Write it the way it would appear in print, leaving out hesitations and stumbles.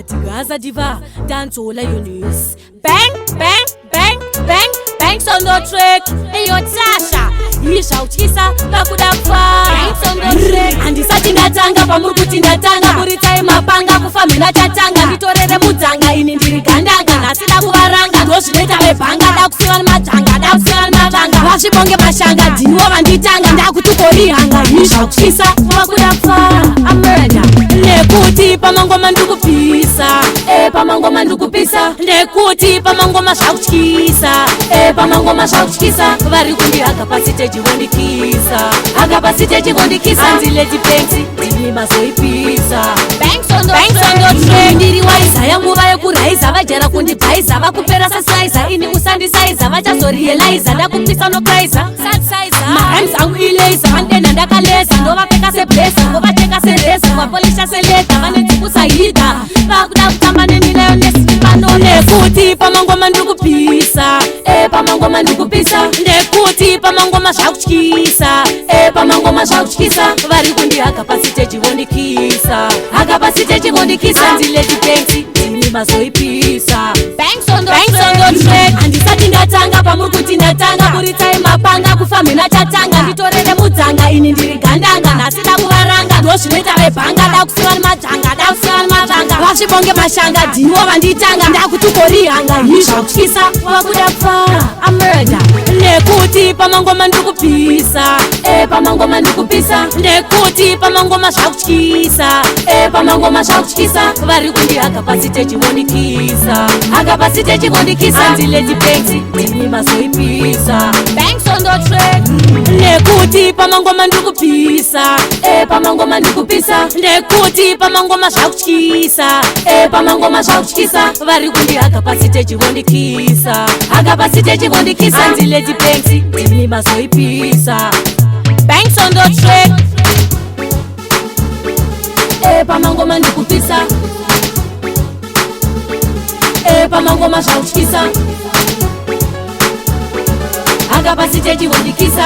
Ndati Gaza Diva, dancehall lioness. Bang, bang, bang, bang, banks on the track. Eyo Tasha, izvautyisa vakuda kufa. Banks on the track. Handisati ndatanga pamuri kuti ndatanga, buritsai mapanga kufa mhina chatanga, nditorere mudzanga, ini ndiri gandanga, nhasi da kuvaranga, ndozvinoita vebhanga, da kusiva nemadzvanga, da kusiva nemavanga, vazvibonge mashanga, ndiniwo vanditanga, ndakutukorihanga, izvautyisa vakuda kufa. Amurder, nekuti pamangoma ndikupisa, e pamangoma ndikupisa, ndekuti pamangoma zvakutyisa, e pamangoma zvakutyisa, vari kundihaga pasiteji vondikisa, haga pasiteji vondikisa, hanzi Lady Banks ndini mazoipisa. Banks on the Banks on the track. Ndiri waiza yanguva yekuraiza, vajara kundibhaiza, vakupera sasaiza, ini usandisaiza, vachazorealiza ndakupisa nokraiza, marhymes angu ileza, vandena ndakaleza, ndovapfeka sebleza, ndovacheka sereza, vapolisha seleda, vane dzikusahidha, vakuda kutamba neni lioness pano, nekuti pamangoma ndikupisa, e pamangoma ndikupisa, ndekuti pamangoma zvakutyisa, e pamangoma zvakutyisa, vari kundihaga pasiteji vondikisa, haga pasiteji vondikisa, hanzi Lady Banks ndini mazoipisa. Banks on the Banks on the track. Handisati ndatanga pamuri kuti ndatanga, buritsai mapanga kufa mhina chatanga, nditorere mudzanga, ini ndiri gandanga, nhasi da kuvaranga, ndozvinoita vebhanga, da kusiva nemadzvanga, da kusiva nemavanga, vazvibonge mashanga, ndiniwo vanditanga, ndakutukorihanga, izvakutyisa vakuda kufa. Amurder, nekuti pamangoma ndikupisa, e pamangoma ndikupisa, ndekuti pamangoma zvakutyisa, e pamangoma zvakutyisa, vari kundihaga pasiteji vondikisa, haga pasiteji vondikisa, hanzi Lady Banks ndini mazoipisa. Banks on the track. Nekuti pamangoma ndikupisa, e pamangoma ndikupisa, ndekuti pamangoma zvakutyisa, e pamangoma zvakutyisa, vari kundihaga pasiteji vondikisa, haga pasiteji vondikisa, hanzi Lady Banks ndini mazoipisa. Banks on the track. E pamangoma ndikupisa, e pamangoma zvakutyisa, haga pasiteji vondikisa.